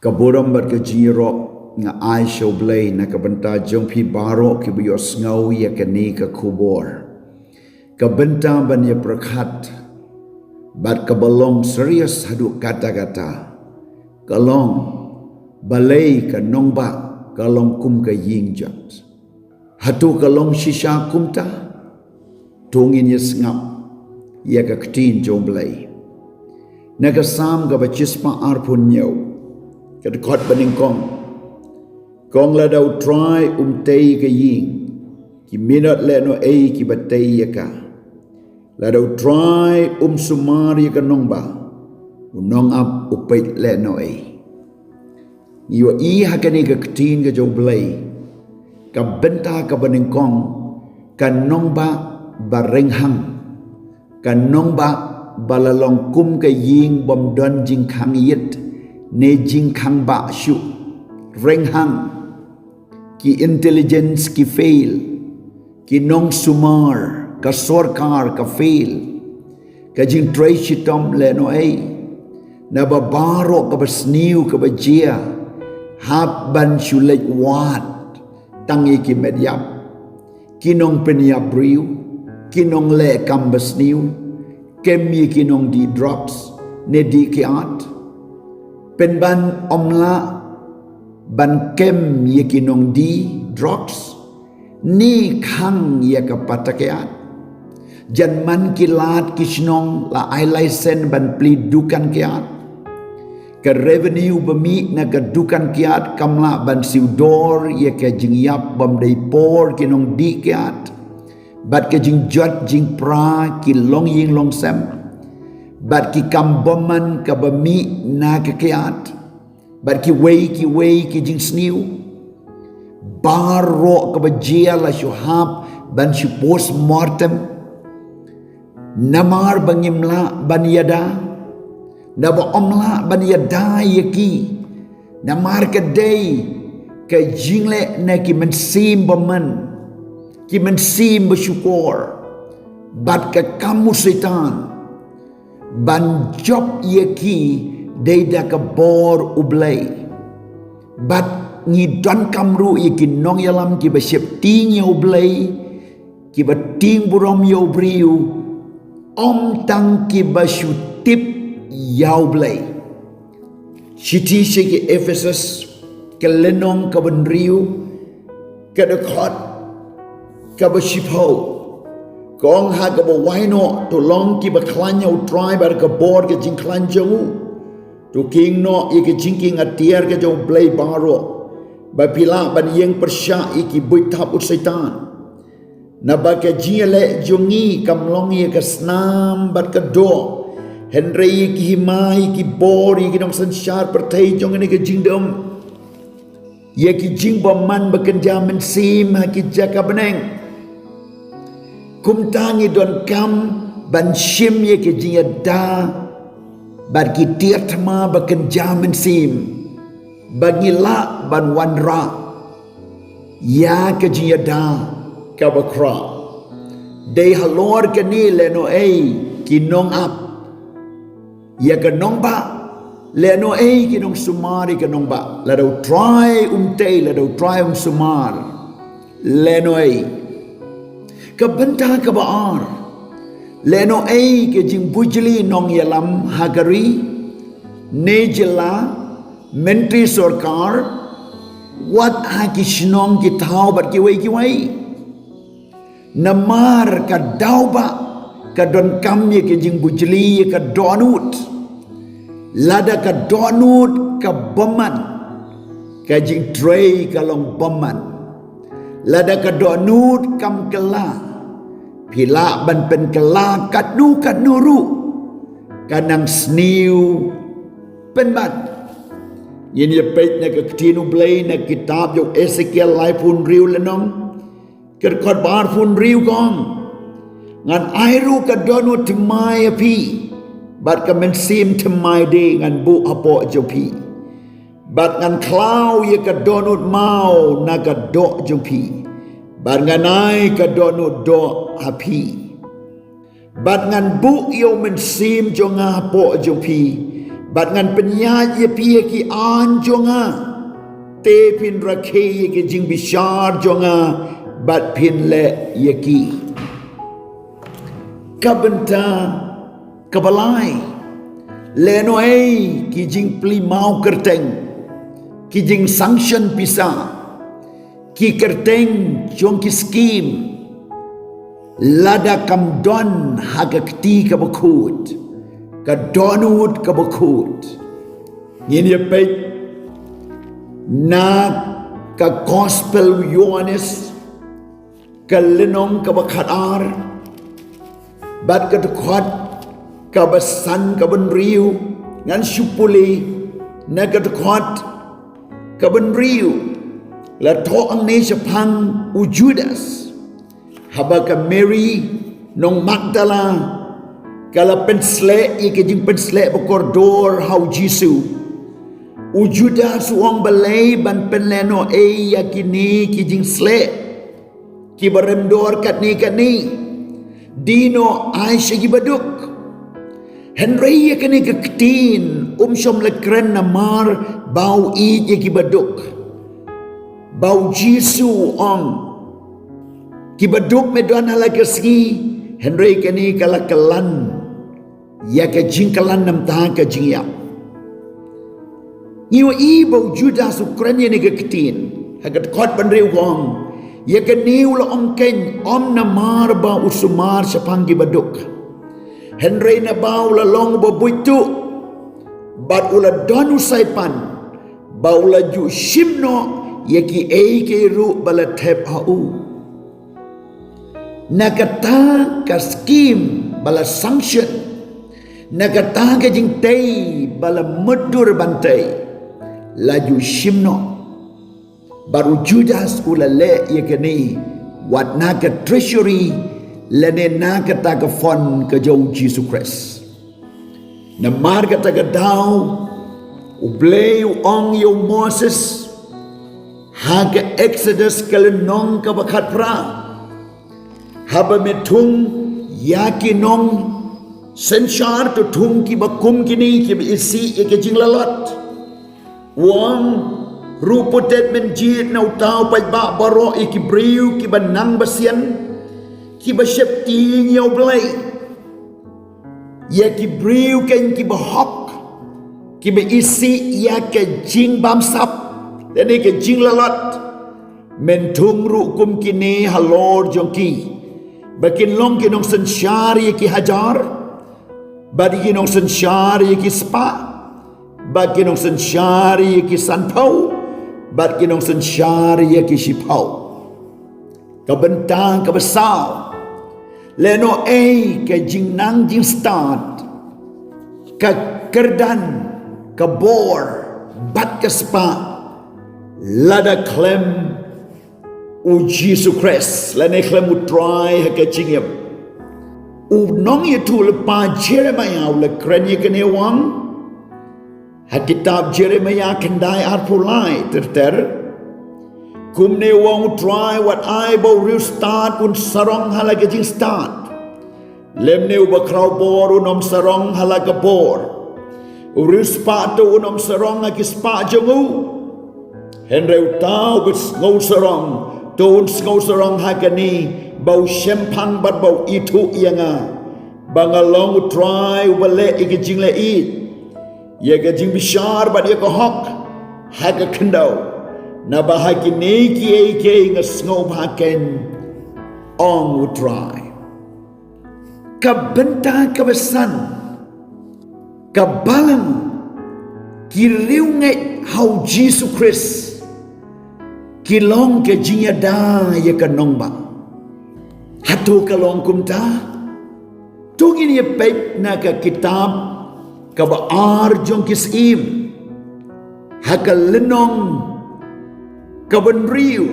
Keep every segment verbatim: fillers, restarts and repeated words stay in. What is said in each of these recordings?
Ka burom bad ka jingïaroh nga ai sha U Blei na ka bynta jong phi baroh kiba ïohsngew ïa kane ka khubor. Ka bynta ban ïa pyrkhat bad kaba long serious haduh katta katta, ka long, balei ka nongbah ka long kum ka ïing jot? Hato ka long shisha kumta? To ngin ïa sngap ïa ka ktien jong U Blei. Na ka Salm kaba shispah arphew hynñiew, ka dkhot banyngkong, ka ong, lada U Trai um tei ka ïing, ki minot lehnohei kiba tei ïa ka. Lada U Trai um sumar ïa ka nongbah, u nongap u peit lehnohei. Ngi ïohi ha kane ka ktien ka jong U Blei, ka bynta kaba nyngkong, ka nongbah ba rynghang, ka nongbah ba la long kum ka ïing bym don jingkhang ïit ne jingkhang bah shuh, rynghang. Ki intelligence ki fail, ki nongsumar, ka sorkar ka fail, ka jingtrei shitom lehnohei. Naba baroh kaba sniew kaba jia hap ban shu leit wad tang ïa ki met ïap, ki nongpynïap briew, ki nongleh kam basniew, kem ïa ki nongdih drugs ne dih kiad. Pynban ym lah ban kem ïa ki nongdih drugs ne khang ïa ka pata kiad. Jan man ki lad ki shnong la ai license ban plie dukan kiad. Ka revenue ba mih na ka dukan kiad kam lah ban siew dor ïa ka jingïap bym dei por ki nongdih kiad bad ka jingjot jingpra ki longïing longsem bad ki kam bymman kaba mih na ka kiad bad kiwei kiwei ki jingsniew. Baroh kaba jia la shu hap ban shu postmortem. Namar ba ngim lah ban ïada, naba ym lah ban ïada ïa ki. Namar ka dei ka jingleh na ki mynsiem bymman, ki mynsiem bashukor, bad ka kam u Soitan ban jop ïa ki dei da ka bor U Blei. Bad ngi donkam ruh ïa ki nongïalam kiba sheptieng ïa U Blei, kiba tieng burom ïa u briew, ym tang kiba shu tip ïa U Blei. Shithi sha ki Ephesus, ka lynnong kaba hynriew, ka dkhot kaba shiphew, ka ong, ha kaba wai noh, to long kiba khlaiñ ha U Trai bad ka bor ka jingkhlaiñ jong u. To kieng noh ïa ka jingkieng atiar ka jong U Blei baroh, ba phi lah ban ïeng pyrshah ïa ki buit thap u Soitan. Naba ka jingïaleh jong ngi kam long ïa ka snam bad ka doh, hynrei ïa ki hima, ïa ki bor, ïa ki nongsynshar pyrthei jong kane ka jingdum, ïa ki jingbymman ba kynja mynsiem ha ki jaka bneng. Kumta ngi donkam ban shim ïa ki jingïada bad ki tiar thma ba kynja mynsiem, ba ngi lah ban wanrah ïa ka jingïada kaba khraw. Dei halor kane lehnohei ki nongap ïa ka nongbah, lehnohei ki nongsumar ïa ka nongbah. Lada U Trai um tei, lada U Trai um sumar, lehnohei. Ka bynta kaba ar, lehnohei ka jingbujli nongïalam ha ka ri ne jylla, myntri sorkar, wat ha ki shnong ki thaw bad kiwei kiwei. Namar ka daw bah ka donkam ïa ka jingbujli ïa ka dohnud. Lada ka dohnud ka bymman, ka jingtrei ka long bymman. Lada ka dohnud kam kylla, phi lah ban pynkylla katno katno ruh, ka nang sniew pynban. Ngin ïa peit na ka ktien U Blei na kitab jong u Esekiel laiphew hynriew lynnong, ka dkhot ba arphew hynriew, ka ong, ngan ai ruh ka dohnud thymmai ha phi, bad ka mynsiem thymmai de ngan buh hapoh jong phi. Bad ngan khlaw ïa ka dohnud maw na ka doh jong phi, bad ngan ai ka dohnud doh ha phi. Bad ngan buh ïa u mynsiem jong nga hapoh jong phi, Bad ngan pynïaid ïa phi ïa ki aiñ jong nga, te phin rakhe ïa ki jingbishar jong nga, bad phin leh ïa ki. Ka bynta kaba lai, lehnohei ki jingplie maw kyrteng, ki jingsanction pisa, ki kyrteng jong ki skim, lada kam don ha ka kti kaba khuid, ka dohnud kaba khuid. Ngin ïa peit na ka Gospel Ïoannis, ka lynnong kaba khatar, bad ka dkhot kaba san, kaba hynriew. Ngan shu pule na ka dkhot kaba hynriew. La thoh hangne shaphang u Judas. Haba ka Mary nong Magdala ka la pynsleh ïa ka jingpynsleh ba kordor ha u Jisu, u Judas u ong, balei ban pynlehnohei ïa kine ki jingsleh kiba rem dor katne katne? Dei noh ai sha kiba duk. Hynrei ïa kane ka ktien um shym la kren namar ba u ïeit ïa kiba duk. Ba u Jisu u ong, kiba duk me don ha la ka sngi, hynrei kane ka la kylla ïa ka jingkylla namar ka jingïap. Ngi ïohi ba u Judas u kren ïa kane ka ktien ha ka dkhot ba hynriew, u ong, ïa kane u la ong keiñ ym namar ba u sumar shaphang kiba duk, hynrei naba u la long uba buit tuh, bad u la don u saipan ba u la ju shim noh ïa kiei kiei ruh ba la thep ha u. Na kata ka skim ba la sanction, na kata ka jingtei ba la mutdur ban tei, la ju shim noh. Bad u Judas u la leh ïa kane wat na ka treasury lane na kata ka fund ka jong u Jisu Khrist. Namar kata ka daw U Blei u ong ïa u Moses ha ka Exodus ka lynnong kaba khatphra, haba me thung ïa ki nongsynshar, to thung kiba kum kine kiba isih ïa ka jinglalot. U ong ruh, putet mynjit na uta u paidbah baroh, ïa ki briew kiba nang basian, kiba sheptieng ïa U Blei, ïa ki briew keiñ kiba hok, kiba isih ïa ka jingbamsap lane ka jinglalot, men thung ruh kum kine halor jong ki, ba kin long ki nongsynshar ïa ki hajar, bad ki nongsynshar ïa ki spah, bad ki nongsynshar ïa ki sanphew, bad ki nongsynshar ïa ki shiphew. Ka bynta kaba saw, lehnohei ka jingnang jingstad, ka kyrdan, ka bor bad ka spah, lada khlem u Jisu Khrist lane khlem U Trai ha ka jingim. U nongïathuhlypa Jeremiah u la kren ïa kane, u ong ha kitab Jeremiah khyndai arphew lai, ter ter, kumne u ong U Trai: Wat ai ba u riewstad un sarong ha la ka jingstad, lymne uba khraw bor un ym sarong ha la ka bor. U riewspah to un ym sarong ha ki spah jong u. Hynrei uta uba sngewsarong to un sngewsarong ha kane, ba u shemphang bad ba u ithuh ïa nga, ba nga long U Trai uba leh ïa ka jingleh ïeit, ïa ka jingbishar bad ïa ka hok ha ka khyndew. Naba ha kine kiei kiei nga sngewbha keiñ, ong U Trai. Ka bynta kaba san, ka balang ki riewngeit ha u Jisu Khrist ki long ka jingïada ïa ka nongbah. Hato ka long kumta? To ngin ïa peit na ka kitab kaba ar jong Ki Syiem, ha ka lynnong kaba hynriew,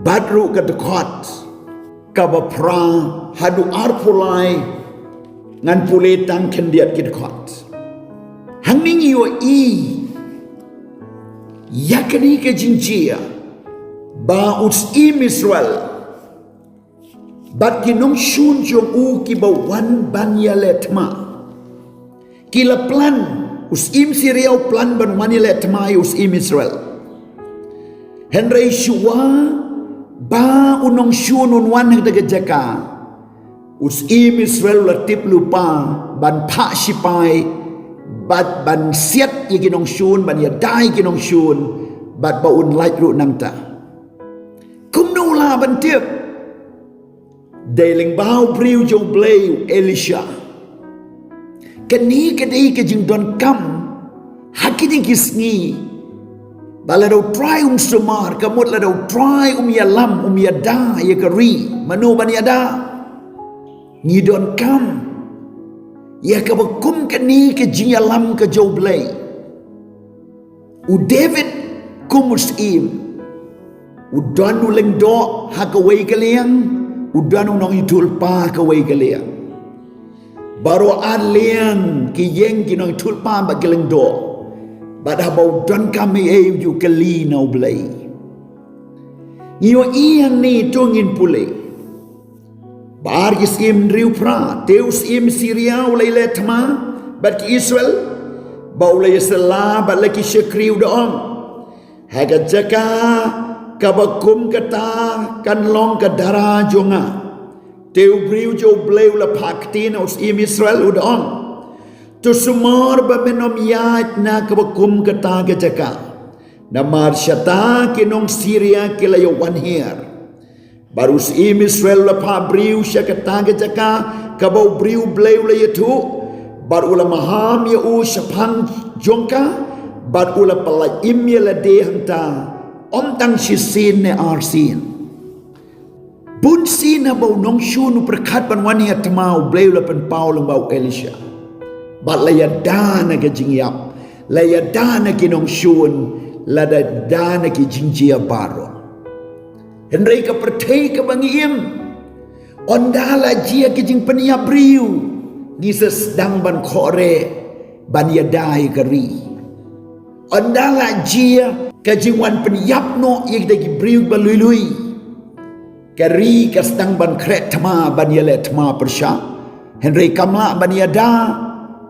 bad ruh ka dkhot kaba phra haduh arphew lai. Ngan pule tang khyndiat ki dkhot. Hangne ngi ïohi ïa kane ka jingjia ba u Syiem Israel bad ki nongshun jong u kiba wan ban ïaleh thma, Ki la plan, u syiem Syria u plan ban wan ïaleh thma ïa u syiem Israel. Hynrei shuwa ba u nongshun un wan ha kata ka jaka, u syiem Israel u la tip lypa ban phah shipai bad ban siat ïa ki nongshun, ban ïada ïa ki nongshun, bad ba un lait ruh nangta. Kumno u lah ban tip? Dei lyngba u briew jong U Blei, u Elisha. Kane ka dei ka jingdonkam ha kine ki sngi, ba lada U Trai um sumar, ka mut lada U Trai um ïalam, um ïada ïa ka ri, mano ban ïada? Ngi donkam ïa kaba kum kane ka jingïalam ka jong U Blei. U David kum u syiem, u don u lyngdoh ha kawei ka liang, u don u nongïathuhlypa ha kawei ka liang. Baroh ar liang ki ïeng ki nongïathuhlypa bad ki lyngdoh. Bad haba u donkam ei ei, u ju kylli na U Blei. Ngi ïohi hangne, to ngin pule. Ba ar ki syiem hynriew phra, te u syiem Syria u la ïaleh thma bad ki Israel, ba u la ïasylla bad la ki shakri, u da ong: Ha ka jaka kaba kum kata kan long ka dara jong nga. Te u briew jong U Blei u la phah kti na u syiem Israel, u da ong: To sumar ba men ym ïaid na kaba kum kata ka jaka, namar shata ki nong Syria ki la ïa wan hiar. Bad u syiem Israel u la phah briew sha kata ka jaka kaba u briew Blei u la ïathuh, bad u la maham ïa u shaphang jong ka, bad u la pyllait im ïa lade hangta, ym tang shisien ne arsien. Bunsien haba u nongshun u pyrkhat ban wan ïa thma, U Blei u la pynpaw lyngba u Elisha. Bad la ïada na ka jingïap, la ïada na ki nongshun, la da ïada na ki jingjia baroh. Hynrei ka pyrthei kaba ngi im, ynda la jia ka jingpynïap briew, ngi sa sdang ban khohreh ban ïada ïa ka ri. Ynda la jia ka jingwan pynïap noh ïa kita ki briew ba lui lui, ka ri ka sdang ban khreh thma, ban ïaleh thma pyrshah. Hynrei kam lah ban ïada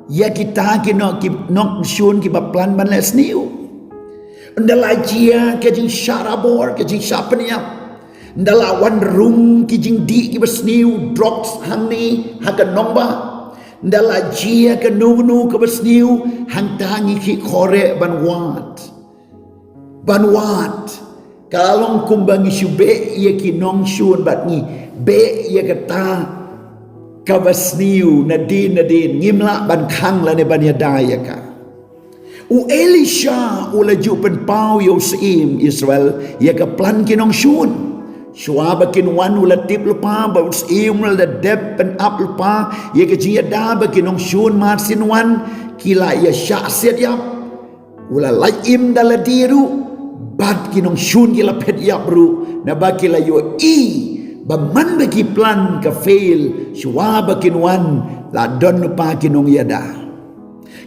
ïa kita ki nong, ki nongshun kiba plan ban leh sniew. Ynda la jia ka jingshah rabor, ka jingshah pynïap, ynda la wan rung ki jingdih kiba sniew, drugs hangne ha ka nongbah, ynda la jia kano kano kaba sniew, hangta ngi khih khohreh ban wad. Ban wad. Ka la long kumba ngi shu beh ïa ki nongshun bad ngi beh ïa kata kaba sniew, nadien nadien ngim lah ban khang lane ban ïada ïa ka. U Elisha u la ju pynpaw ïa u syiem Israel ïa ka plan ki nongshun. Shuwa ba kin wan u la tip lypa ba u syiem u la dep pynap lypa ïa ka jingïada ba ki nongshun mar syn wan ki la ïa shah siat ïap. U la lait im da lade ruh bad ki nongshun ki la phet ïap ruh, naba ki la ïohi ba man ba ki plan ka fail, shuwa ba kin wan la don lypa ki nongïada.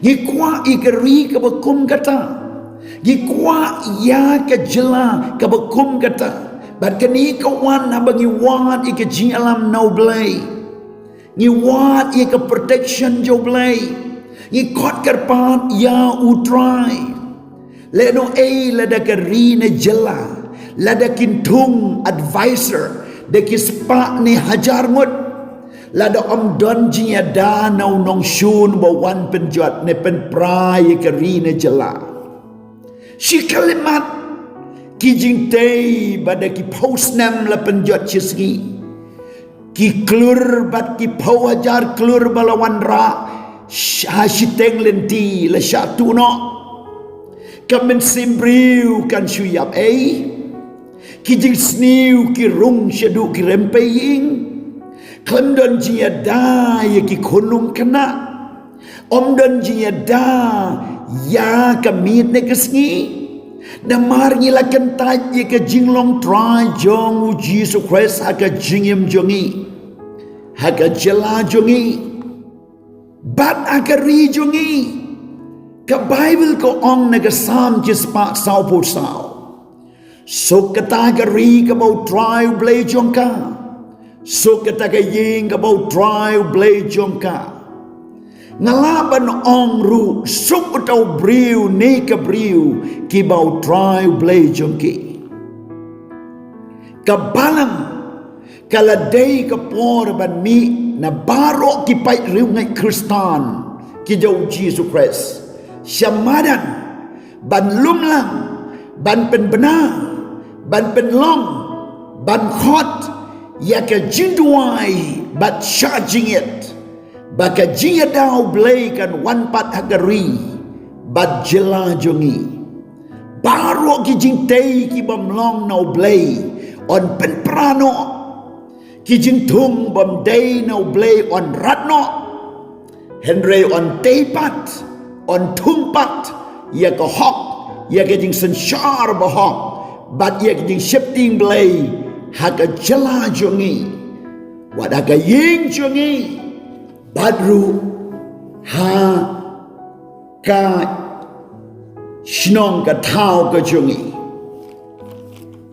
Ngi kwah ïa ka ri kaba kum kata. Ngi kwah ïa ka jylla kaba kum kata. Bad kane ka wan haba ngi wad ïa ka jingïalam na U Blei. Ngi wad ïa ka protection jong U Blei. Ngi khot kyrpad ïa U Trai. Lehnohei lada ka ri ne jylla, lada kin thung advisor da ki spah ne hajar ngut, lada ym don jingïada na u nongshun ba wan pynjot ne pynpra ïa ka ri ne jylla. Shi khyllipmat ki jingtei ba da ki phew snem la pynjot shi sngi. Ki klur bad ki phew hajar klur ba la wanrah sh-, ha shiteng lynti la shah tuh noh. Ka mynsiem briew kan shu ïap ei? Ki jingsniew ki rung shaduh ki rympei ïing. Khlem don jingïada ïa ki khunlung khynnah. Ym don jingïada ïa ka miet ne ka sngi. Namar ngi la kyntait ïa ka jinglong trai jong U Jisu Khrist ha ka jingim jong ngi, ha ka jylla jong ngi, bad ha ka ri jong ngi. Ka Baibl ka ong na ka Salm shispah sawphew saw: Suk kata ka ri kaba U Trai U Blei jong ka. Suk kata ka ïing kaba U Trai U Blei jong ka. Nga lah ban ong ruh, suk uta u briew ne ka briew kiba U Trai U Blei jong ki. Ka balang ka la dei ka por ban mih na baroh ki paid riewngeit Khristan ki jong U Jisu Khrist sha madan, ban lumlang, ban pynbna, ban pynlong, ban khot ïa ka jingduwai bad shah jingit ba ka jingïada U Blei kan wan pat ha ka ri bad jylla jong ngi. Baroh ki jingtei ki bym long na U Blei yn pynpra noh, ki jingthung bym dei na U Blei yn rat noh, hynrei yn tei pat, yn thung pat ïa ka hok, ïa ka jingsynshar bahok bad ïa ka jingsheptieng Blei ha ka jylla jong ngi, wat ha ka ïing jong ngi, bad ruh ha ka shnong ka thaw ka jong ngi.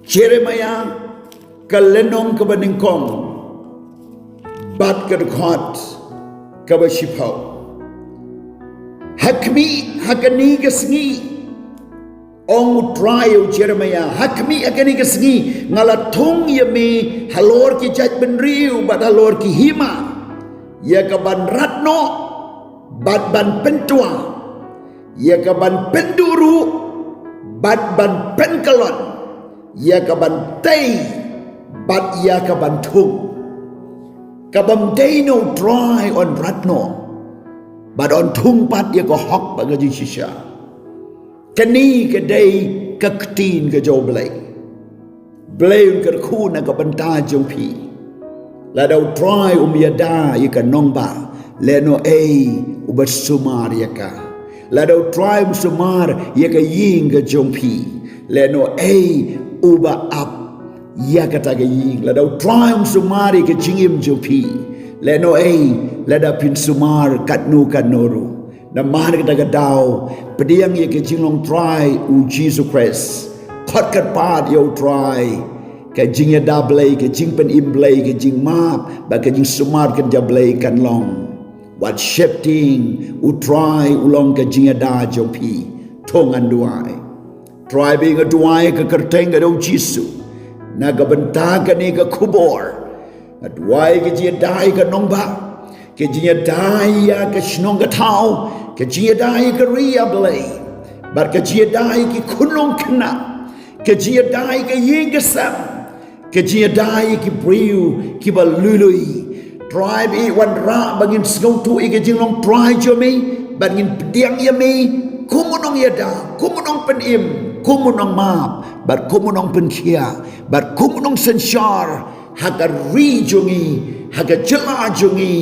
Jeremiah ka lynnong kaba nyngkong bad ka dkhot kaba shiphew. Ha khmih, ha kane ka sngi, ong U Trai ïa u Jeremiah, ha khmih ha kane ka sngi nga la thung ïa me halor ki jaitbynriew bad halor ki hima, ïa ka ban rat noh bad ban pyntwa, ïa ka ban pynduh ruh bad ban pynkyllon, ïa ka ban tei bad ïa ka ban thung. Ka bym dei na U Trai yn rat noh bad yn thung pat ïa ka hok bad ka jingshisha. Kane ka dei ka ktien ka jong U Blei. Blei un kyrkhu na ka bynta jong phi. Lada U Trai um ïada ïa ka nongbah, lehnoh ei uba sumar ïa ka? Lada U Trai um sumar ïa ka ïing ka jong phi, lehnoh ei uba ap ïa kata ka ïing? Lada U Trai um sumar ïa ka jingim jong phi, lehnoh ei lada phin sumar katno katno ruh? Namar kata ka daw, pdiang ïa ka jinglong Trai U Jisu Khrist. Khot kyrpad ïa U Trai. Ka jingïada Blei, ka jingpynim Blei, ka jingmap bad ka jingsumar kynja Blei kan long. Wat sheptieng, U Trai u long ka jingïada jong phi. To ngan duwai. Trai, ba nga duwai ha ka kyrteng ka jong U Jisu, na ka bynta kane ka khubor. Nga duwai ka jingïada ïa ka nongbah, ka jingïada ïa ka shnong ka thaw, ka jingïada ïa ka ri, ïa Blei, bad ka jingïada ïa ki khun nongkhynnah, ka jingïada ïa ka ïing ka sem, ka jingïada ïa ki briew kiba lui lui. Trai, ba wanrah ba ngin sngewthuh ïa ka jinglong Trai jong me, bad ngin pdiang ïa me kum u nongïada, kum u nongpynim, kum u nongmap, bad kum u nongpynkhiah, bad kum u nongsynshar ha ka ri jong ngi, ha ka jylla jong ngi,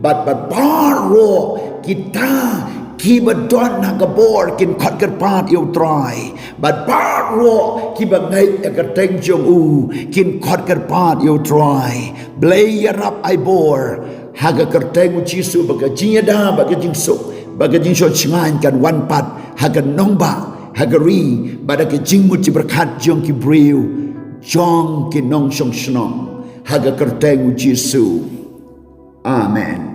bad, bad baroh kita kiba don ha ka bor kin khot kyrpad ïa U Trai, bad baroh kiba ngeit ïa ka kyrteng jong u kin khot kyrpad ïa U Trai. Blei ïarap, ai bor ha ka kyrteng U Jisu, ba ka jingïada, ba ka jingsuk, ba ka jingshong shngaiñ kan wan pat ha ka nongbah, ha ka ri, bad ha ka jingmut jingpyrkhat jong ki briew, jong ki nongshong shnong, ha ka kyrteng U Jisu. Amen.